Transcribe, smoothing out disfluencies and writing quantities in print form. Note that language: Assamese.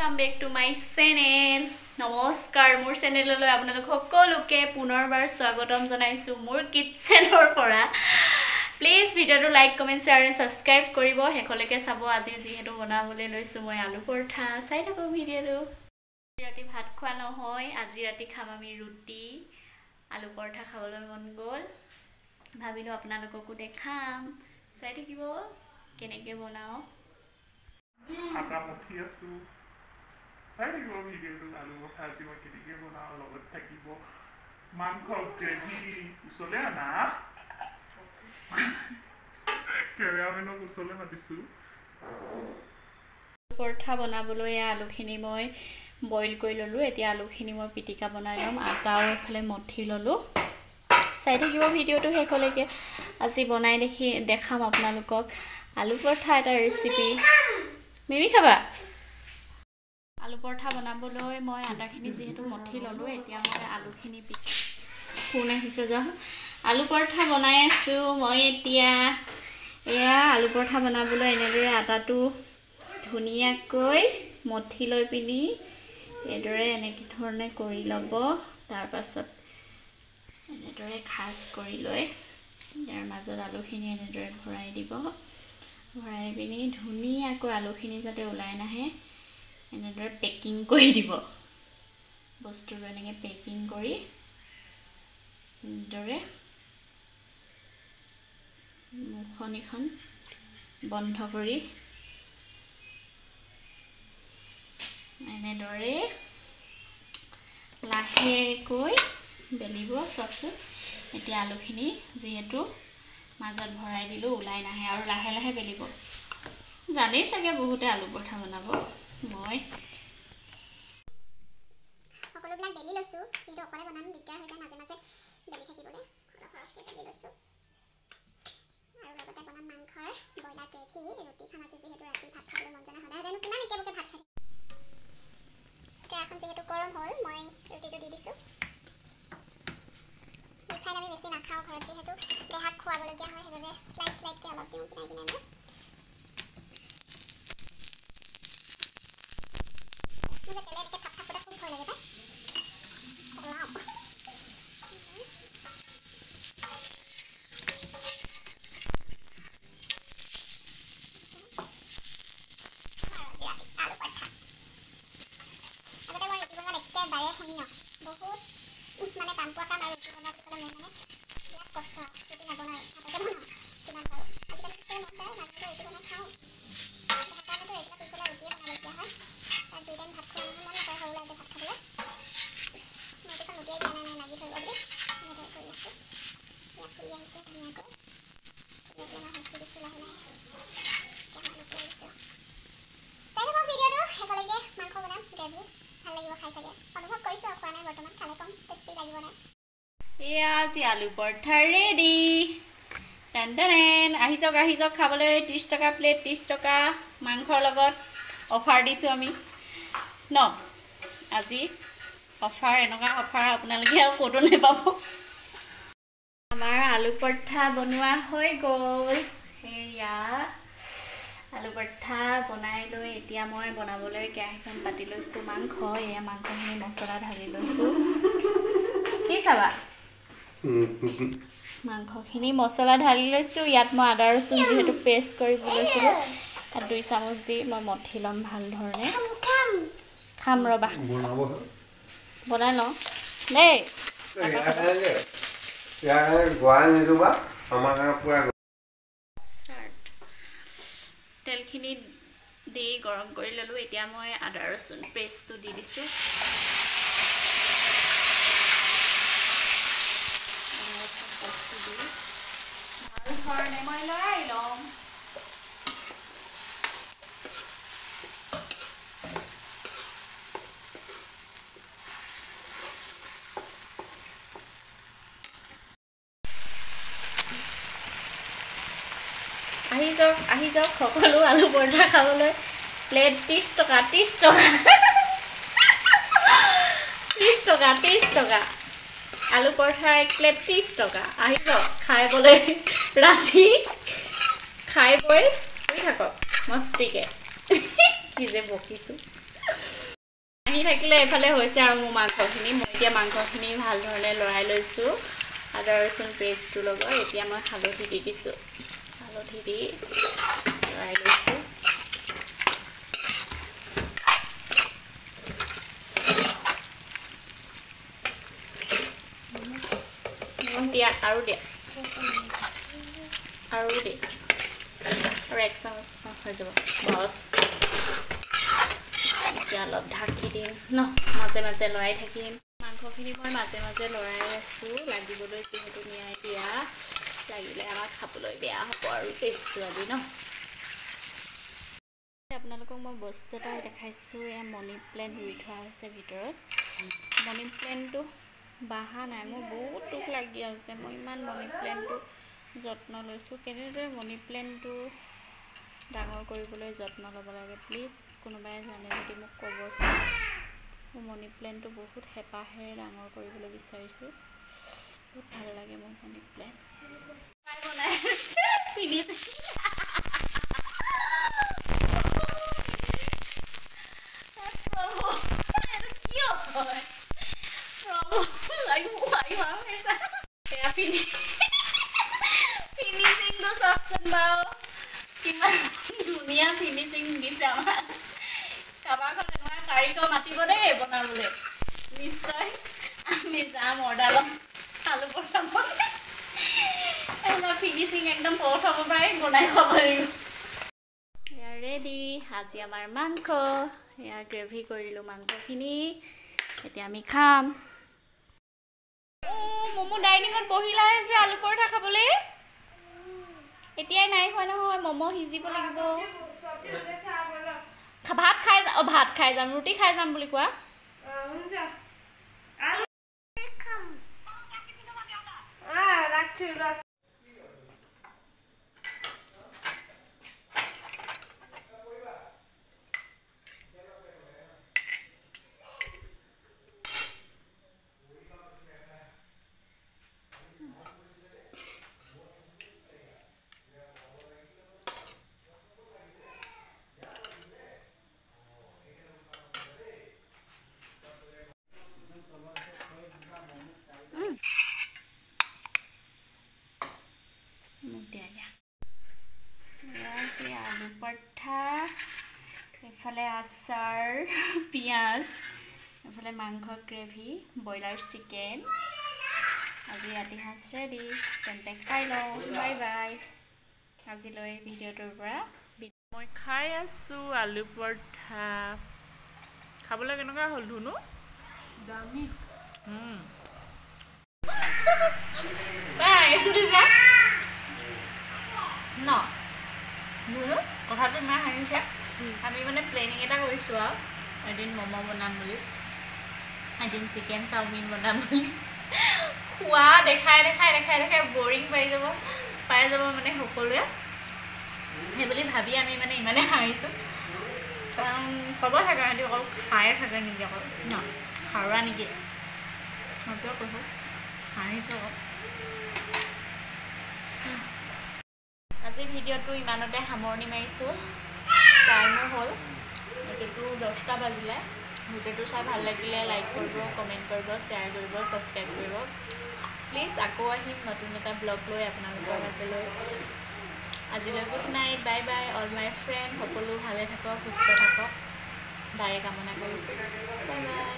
Welcome back to my channel. নমস্কাৰ, মোৰ চেনেললৈ আপোনালোক সকলোকে পুনৰবাৰ স্বাগতম জনাইছোঁ মোৰ কিটচেনৰ পৰা। প্লিজ ভিডিঅ'টো like, comment, share and subscribe কৰিব, শেষলৈকে চাব। আজি যিহেতু বনাবলৈ লৈছোঁ মই আলু পৰঠা, চাই থাকক ভিডিঅ'টো। ৰাতি ভাত খোৱা নহয়, আজি ৰাতি খাম আমি ৰুটি। আলু পৰঠা খাবলৈ মন গ'ল, ভাবিলোঁ আপোনালোককো দেখাম। চাই থাকিব কেনেকৈ বনাওঁ। আটা মঠি আছোঁ, চাই থাকিব ভিডিঅ'টো। আলু পৰঠা আজি মই কেনেকৈ বনাওঁ, লগত থাকিব মাংস গ্ৰেভি। ওচৰলৈ আনা, কেমেৰামেনক ওচৰলৈ মাতিছোঁ। পৰঠা বনাবলৈ আলুখিনি মই বইল কৰি ল'লোঁ। এতিয়া আলুখিনি মই পিটিকা বনাই ল'ম। আটাও এইফালে মঠি ল'লোঁ। চাই থাকিব ভিডিঅ'টো শেষলৈকে। আজি বনাই দেখাম আপোনালোকক আলু পৰঠা এটা ৰেচিপি। মিমি খাবা? আলু পৰঠা বনাবলৈ মই আটাখিনি যিহেতু মঠি ল'লোঁ, এতিয়া মই আলুখিনি ফোন আহিছে যোৱা। আলু পৰঠা বনাই আছোঁ মই এতিয়া। এয়া আলু পৰঠা বনাবলৈ এনেদৰে আটাটো ধুনীয়াকৈ মঠি লৈ পিনি এইদৰে এনেকৈ ধৰণে কৰি ল'ব। তাৰপাছত এনেদৰে খাজ কৰি লৈ ইয়াৰ মাজত আলুখিনি এনেদৰে ভৰাই দিব। ভৰাই পিনি ধুনীয়াকৈ আলুখিনি যাতে ওলাই নাহে এনেদৰে পেকিং কৰি দিব। বস্তুটো এনেকৈ পেকিং কৰি এনেদৰে মুখনিখন বন্ধ কৰি এনেদৰে লাহেকৈ বেলিব। চাওকচোন, এতিয়া আলুখিনি যিহেতু মাজত ভৰাই দিলোঁ, ওলাই নাহে আৰু লাহে লাহে বেলিব। জানেই চাগে বহুতে আলু পৰঠা বনাব। মই সকলোবিলাক বেলি লৈছোঁ, যিহেতু অকলে বনাম দিগদাৰ হৈ যায় মাজে মাজে বেলি থাকিবলৈ। অলপ সৰহকৈ বেলি লৈছোঁ আৰু লগতে বনাম মাংসৰ ব্ৰইলাৰ গ্ৰেভি। ৰুটি খাম আজি, যিহেতু ৰাতি ভাত খাবলৈ মন যোৱা নাই। সদায় সদায়নো কিমান একেবোকে ভাত খাই। কেৰাহীখন যিহেতু গৰম হ'ল, মই ৰুটিটো দি দিছোঁ। ৰিফাইন আমি বেছি নাখাওঁ ঘৰত, যিহেতু দেহাক খুৱাবলগীয়া হয়, সেইবাবে শ্লাইড শ্লাইডকৈ অলপ দিওঁ কিনাই কিনাই মই। মোৰ যে তেলে এনেকৈ থাপ থাপতে খুব ভয় লাগে পাই। আলু পৰঠা আগতে মই ৰুটি বনোৱাত একেবাৰে শূন্য, বহুত মানে টান পোৱা কাম। আৰু ৰুটি বনোৱা বুলি ক'লে মোৰ মানে বিৰাট কষ্ট। ৰুটি নবনাওঁ, হাততে বনাওঁ যিমান পাৰোঁ। আজিকালি মন যায় মাজে মাজে ৰুটি বনাই খাওঁ, সেইকাৰণেতো এইবিলাক পিছলৈ ৰুটিয়ে বনাবলগীয়া হয়। তাত দুই টাইম ভাত খোৱা নহয়, মন নকৰে সৰু ল'ৰা ভাত খাবলৈ। মই ৰুটিখন লুটিয়াই দিয়া নাই, নাই লাগি ধৰিব বুলি এনেদৰে কৰি আছোঁ। ইয়াত ফুলি আহিছে ধুনীয়াকৈ, ধুনীয়াকৈ মই সাঁচি দিছোঁ লাহে লাহে। এতিয়া মই লুটিয়াই দিছোঁ। চাই থাকক ভিডিঅ'টো শেষলৈকে। মাংস বনাম গ্ৰেভি, ভাল লাগিব খাই চাগে, অনুভৱ কৰিছোঁ। আৰু খোৱা নাই বৰ্তমান, খালে কম টেষ্টি লাগিব নাই। এয়া আজি আলু পৰঠা ৰেডি। টেন টেন, আহি যাওক আহি যাওক খাবলৈ। 30 টকা প্লেট, 30 টকা মাংসৰ লগত অফাৰ দিছোঁ আমি ন আজি। অফাৰ, এনেকুৱা অফাৰ আপোনালোকে আৰু ক'তো নাপাব। আমাৰ আলু পৰঠা বনোৱা হৈ গ'ল। সেয়া আলু পৰঠা বনাই লৈ এতিয়া মই বনাবলৈ কেৰাহীখন পাতি লৈছোঁ মাংস। এয়া মাংসখিনি মছলা ঢালি লৈছোঁ। কি চাবা? মাংসখিনি মছলা ঢালি লৈছোঁ। ইয়াত মই আদা ৰচুন যিহেতু পেষ্ট কৰিব লৈছিলোঁ, তাত 2 চামুচ দি মই মঠি ল'ম ভাল ধৰণে। খাম ৰ'বা, বনাই লওঁ দেই। তেলখিনি দি গৰম কৰি ল'লোঁ। এতিয়া মই আদা ৰচুন পেষ্টটো দি দিছোঁ। ভাল ধৰণে মই লৰাই ল'ম। আহি যাওক আহি যাওক সকলো আলু পৰঠা খাবলৈ। প্লেট 30 টকা, 30 টকা, 30 টকা, 30 টকা। আলু পৰঠা এক প্লেট 30 টকা। আহি যাওক খাই বলৈ, ৰাতি খাই বৈ শুই থাকক মস্তিকে। কি যে বকিছোঁ। হাঁহি থাকিলে এইফালে হৈছে আৰু মোৰ মাংসখিনি। মই এতিয়া মাংসখিনি ভাল ধৰণে লৰাই লৈছোঁ আদা ৰচুন পেষ্টটোৰ লগত। এতিয়া মই হালধি দি দিছোঁ, হালধি দি লৰাই লৈছোঁ। দিয়া আৰু দিয়া আৰু দিয়া আৰু এক চামুচ হৈ যাব বছ। এতিয়া অলপ ঢাকি দিম ন, মাজে মাজে লৰাই থাকিম। মাংসখিনি মই মাজে মাজে লৰাই আছোঁ, লাগিবলৈ যিহেতু নিয়াই দিয়া লাগিলে আমাক খাবলৈ বেয়া হ'ব আৰু টেষ্টটো আজি ন। আপোনালোকক মই বস্তু এটা দেখাইছোঁ, এয়া মানি প্লেণ্ট ৰুই থোৱা হৈছে ভিতৰত। মানি প্লেণ্টটো বাঢ়া নাই, মোৰ বহুত দুখ লাগি আছে। মই ইমান মানি প্লেণ্টটো যত্ন লৈছোঁ, কেনেদৰে মানি প্লেণ্টটো ডাঙৰ কৰিবলৈ যত্ন ল'ব লাগে প্লিজ কোনোবাই জানে যদি মোক ক'বচোন। মোৰ মানি প্লেণ্টটো বহুত হেঁপাহেৰে ডাঙৰ কৰিবলৈ বিচাৰিছোঁ, বহুত ভাল লাগে মোৰ মানি প্লেণ্ট। বনাই ফিনিচিংটো চাওকচোন বাৰু, কিমান ধুনীয়া ফিনিচিং দিছে আমাৰ। কাৰোবাৰ ঘৰত এনেকুৱা কাৰিকৰ মাতিব দেই বনাবলৈ, নিশ্চয় আমি যাম অৰ্ডাৰ ল'ম আলু পৰঠা বনাই। ফিনিচিং একদম প্ৰথমৰ পৰাই বনাই খাব লাগিব। এয়া ৰেডি আজি আমাৰ মাংস, এয়া গ্ৰেভি কৰিলোঁ মাংসখিনি, এতিয়া আমি খাম। ম'ম' ডাইনিঙত বহিলাহে যে আলু পৰঠা খাবলৈ, এতিয়াই নাই খোৱা নহয়, ম'ম' সিজিব লাগিব। ভাত খাই যাম, ভাত খাই যাম, ৰুটি খাই যাম বুলি কোৱা। আলু পৰঠা, এইফালে আচাৰ, পিঁয়াজ, এইফালে মাংস গ্ৰেভি, ব্ৰইলাৰ চিকেন। আজি ৰাতি সাঁজ ৰেডি, তেন্তে খাই লওঁ। বাই বাই আজিলৈ ভিডিঅ'টোৰ পৰা। মই খাই আছোঁ আলু পৰঠা। খাবলৈ কেনেকুৱা হ'ল ধুনু? দামী। বাই ন কথাটো ইমান হাঁহিছে। আমি মানে প্লেনিং এটা কৰিছোঁ আৰু এদিন ম'ম' বনাম বুলি, এদিন চিকেন চাওমিন বনাম বুলি। খোৱা দেখাই দেখাই দেখাই দেখাই বৰিং পাই যাব মানে সকলোৱে, সেইবুলি ভাবি আমি মানে ইমানে হাঁহিছোঁ। কাৰণ ক'ব থাকে সিহঁতি অকল খায়ে থাকে নেকি, অকল ন খাৰুৱা নেকি, সেইটোৱে কৈছোঁ, হাঁহিছোঁ আকৌ। আজি ভিডিঅ'টো ইমানতে সামৰণি মাৰিছোঁ, টাইমো হ'ল, ভিডিঅ'টো 10টা বাজিলে। ভিডিঅ'টো চাই ভাল লাগিলে লাইক কৰিব, কমেণ্ট কৰিব, শ্বেয়াৰ কৰিব, ছাবস্ক্ৰাইব কৰিব প্লিজ। আকৌ আহিম নতুন এটা ব্লগ লৈ আপোনালোকৰ মাজলৈ। আজিলৈ good night, bye bye all my friend. সকলো ভালে থাকক, সুস্থ থাকক, তাৰে কামনা কৰিছোঁ। Bye bye.